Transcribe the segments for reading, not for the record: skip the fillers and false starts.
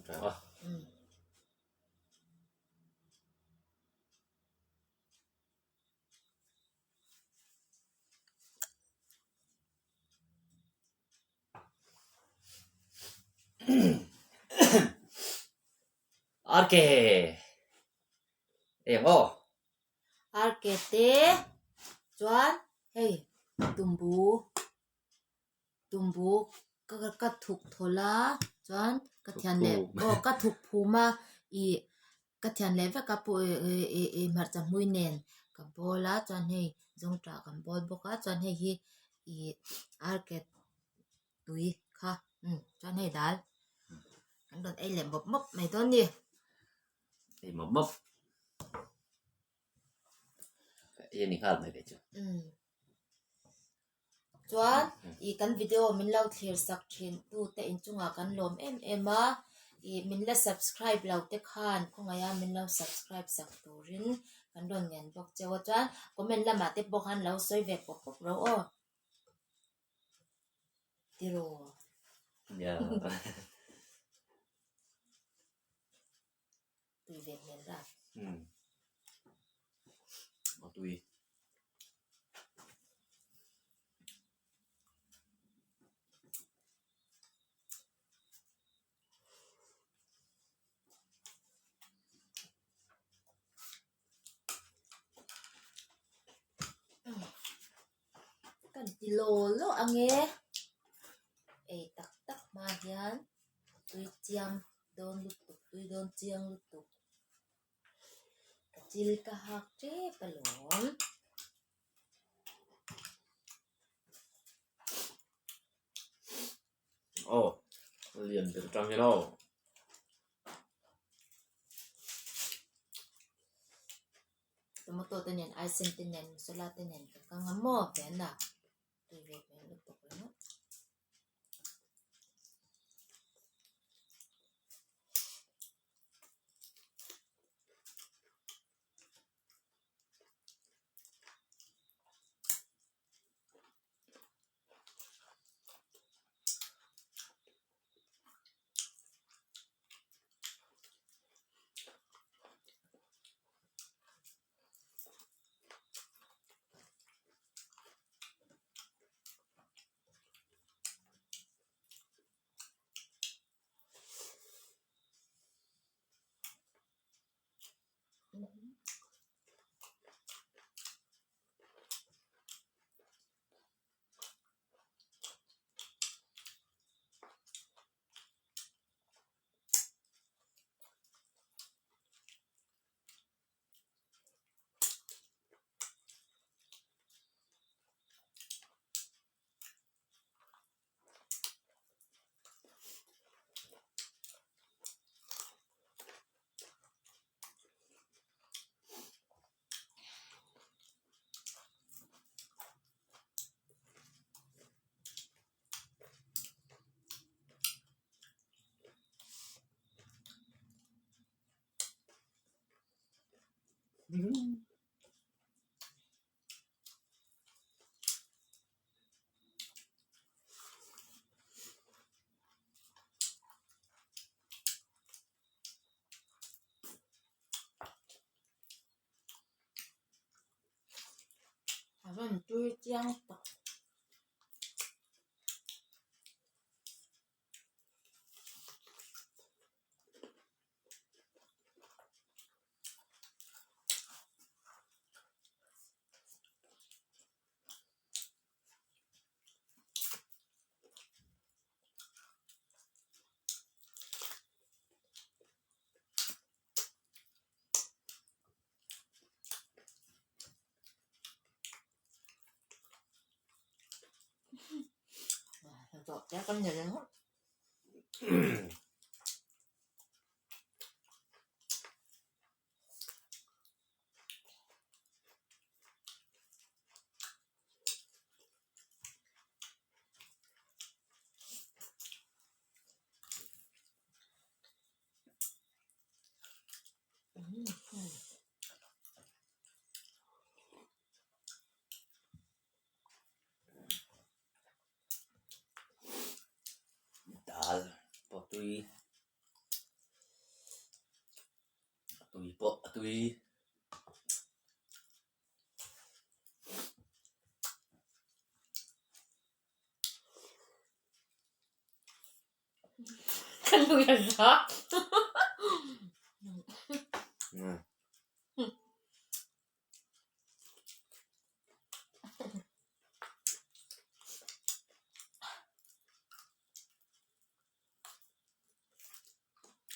A. RK eng aw. RK te chuan hei tumbu tumbu ka ka thuk thawlh a chuan ka thian leh aw ka thuk phum a ih ka thian leh vek a pawh ih ih ih hmarcha hmui nen ka bawl a chuan hei zawngṭah kan bawl bawk a chuan hei hi ih RK tui kha umm chuan hei dal kan rawn ei leh mawp mawp mai dawn ni. Ei mawp mawp. Ei a ni nghal mai ve chu. Umm chuan ih kan video min lo thlir sak thin tu te inchungah kan lawm em em a ih min la subscribe lo te khan khawngaih a min lo subscribe sak turin kan rawn ngen bawk cheu a chuan comment lamah te pawh khan lo sawi ve pawp pawp ro aw. Tiraw. Nia. Tui ve hmel rap. Um. A tui. Kan ti law law ang e ei tak tak hma hian tui chiang dawn lutuk tui dawn chiang lutuk ka chil ka hak tep alawm. Aw lian ber tang hian aw. Tomato te nen aisen te nen masala te nen ka kang a maw ven a tui ve hmel lutuk ringawt. A rawn tui chiang tak. Dal pawh tui. tui. Ka nui a za.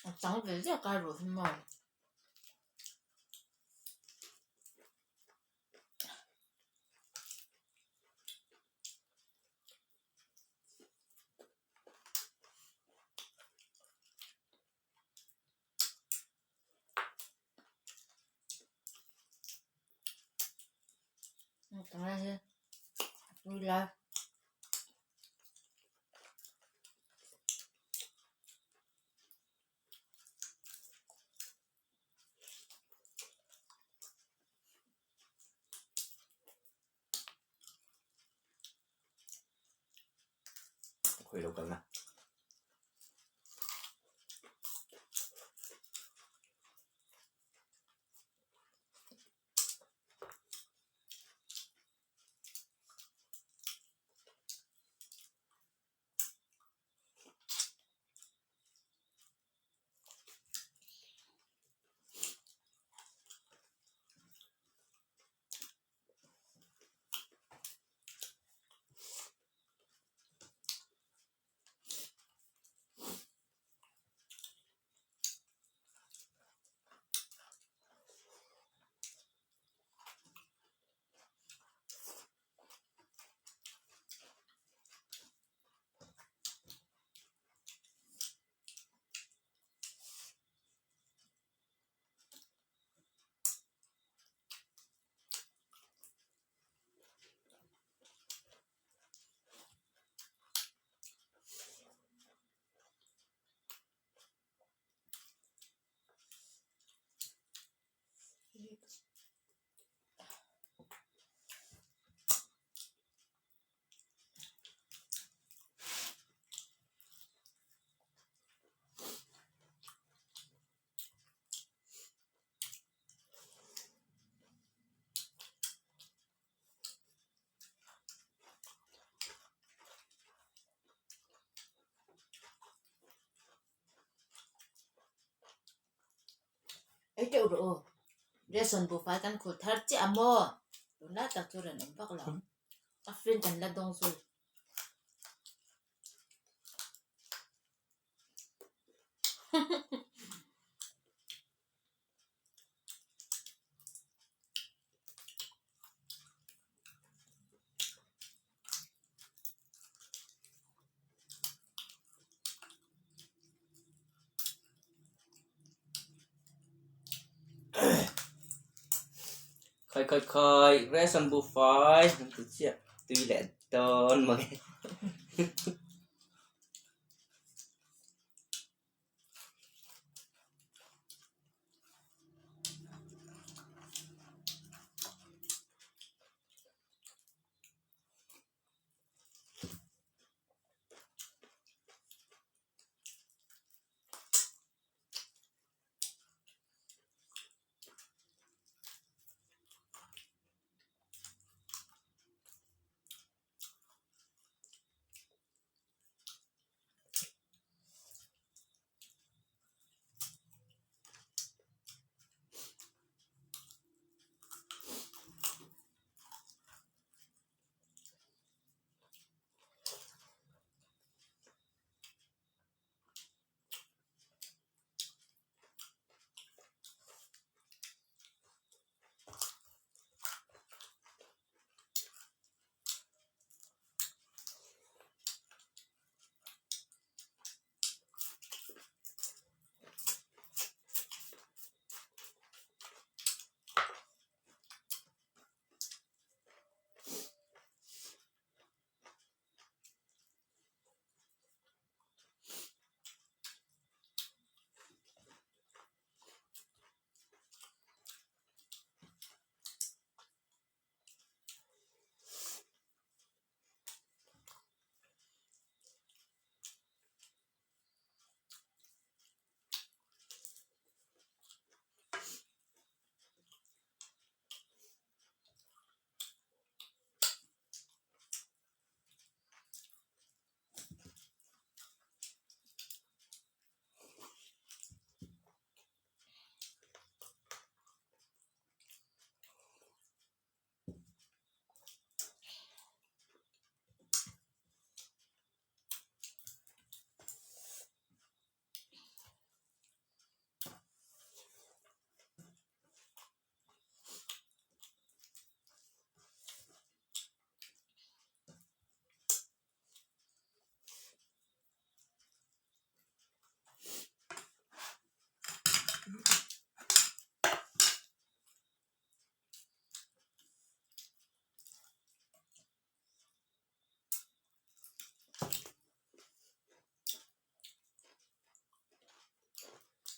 A chang ve ziak a ruh hi maw. Tui lai. Khawi lo kalna. Ei teuh rawh aw. Ration buhfai kan khul thar chiah a maw? Tunlai tak chu rawn awm vak lo. A friend kan la dawng zui. Khai khai khai ration buhfai an ti chiah tui leh dawn mai.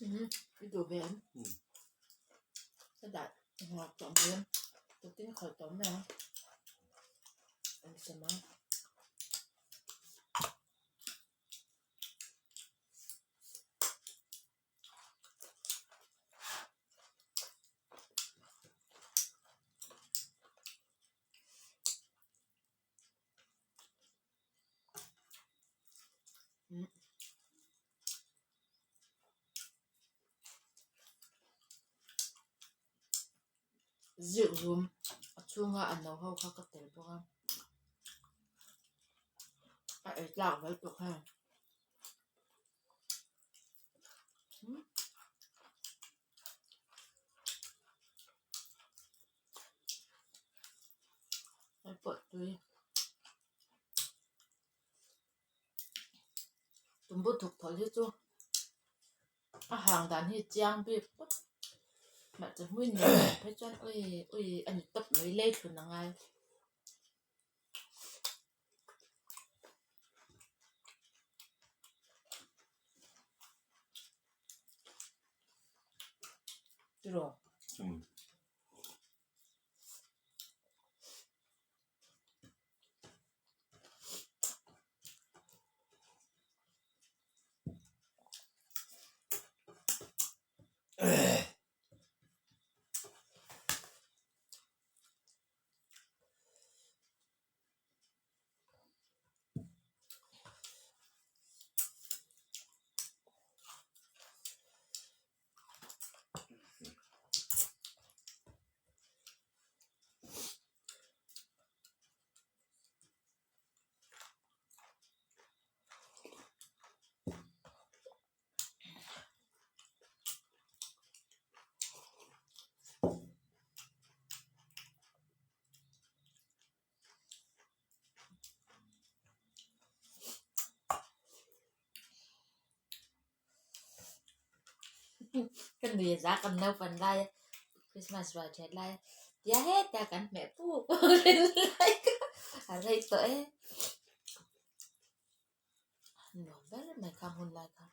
I duh ve em? Ka dah ngak tawh mai a, tukin khalh tawh mai ang. An sem a. Zirh zum a chhunga a no ho kha ka tel bawk a a ei tlak mai tawh heng. Hei pawh tui tumbu thuk thawl hi chu a hang dan hi chiang bik tawp mahse hmui nen phei chuan ui ui a ni tawp mai lei thlun a ngai. Tiraw? Ka nui a za kan naupan lai a Christmas rual that lai a tia heta kan hmeh puk lai kha a rei tawh e. Nuam ber mai kha hmun lai kha.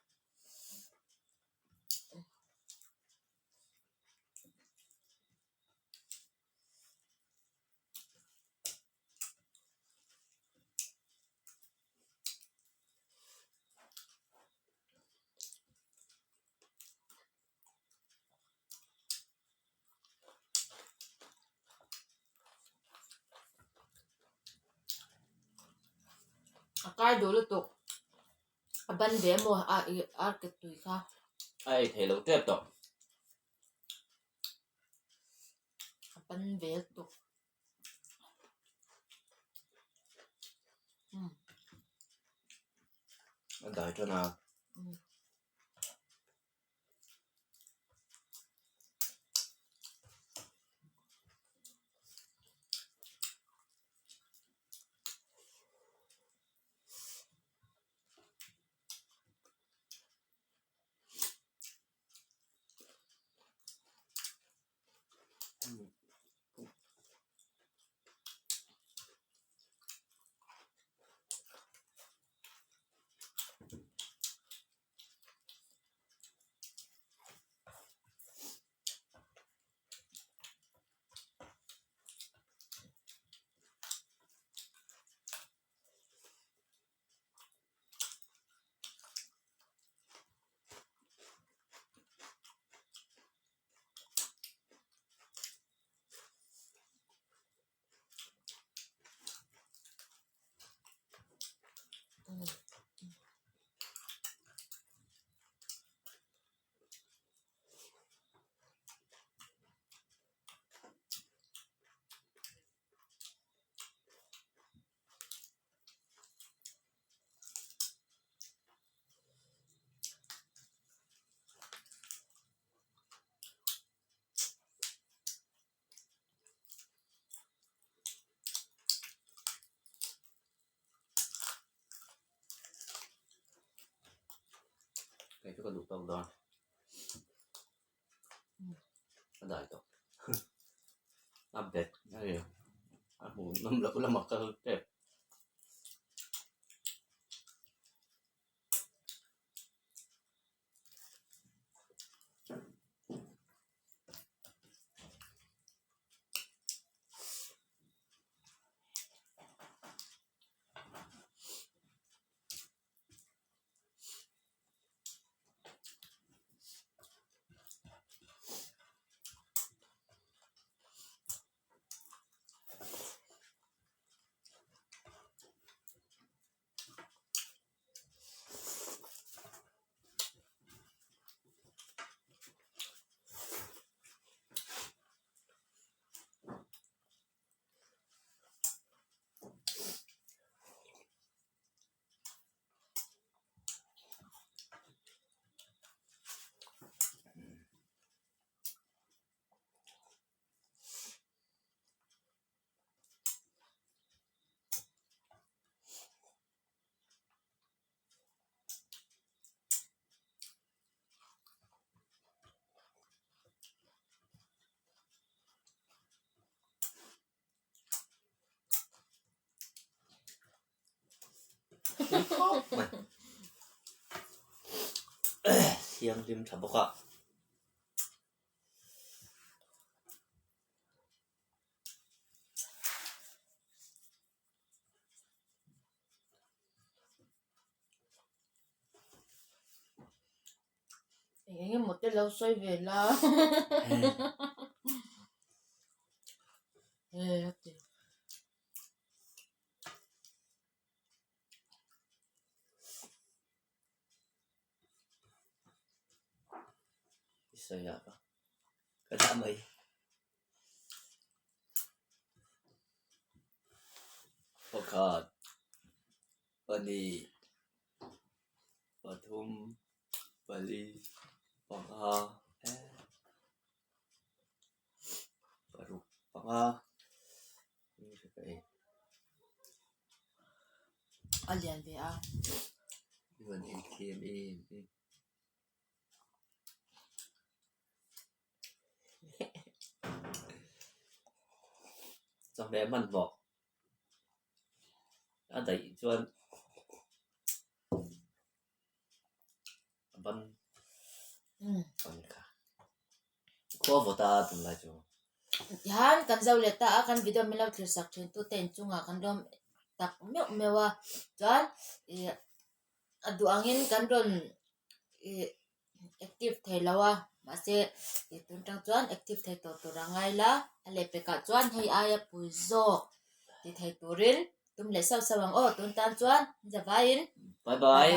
A kai duh lutuk a ban ve emaw a ih a ke tui kha. A ei thei lo tep tawh. A ban ve lutuk. A dai tan a. Kei chu ka duh tawk dawn. A dai tawh. A bet hei a hmuh nawm loh lamah ka tep. Tui khawp mai. Thianghlim tha bawk a. Eng eng emaw te lo sawi ve la. He a ti. I sawi a ka ka dah mai. Pakhat pahnih pathum pali panga paruk panga A lian ve a. Chawhmeh hmanhmawh a daih chuan a ban a ni kha khua vawt a tunlai chu. Tihian kan zo leh ta a kan video min lo thlir sak thin tute inchungah kan lawm tak meuh meuh a chuan ih a duh angin kan rawn ih active thei lo a mahse ih tun tang chuan active thei tawh tur a ngai la a lehpekah chuan hei aia pui zawk ti thei turin tum leh sauh sauh ang aw tun tan chuan zavaiin bye bye.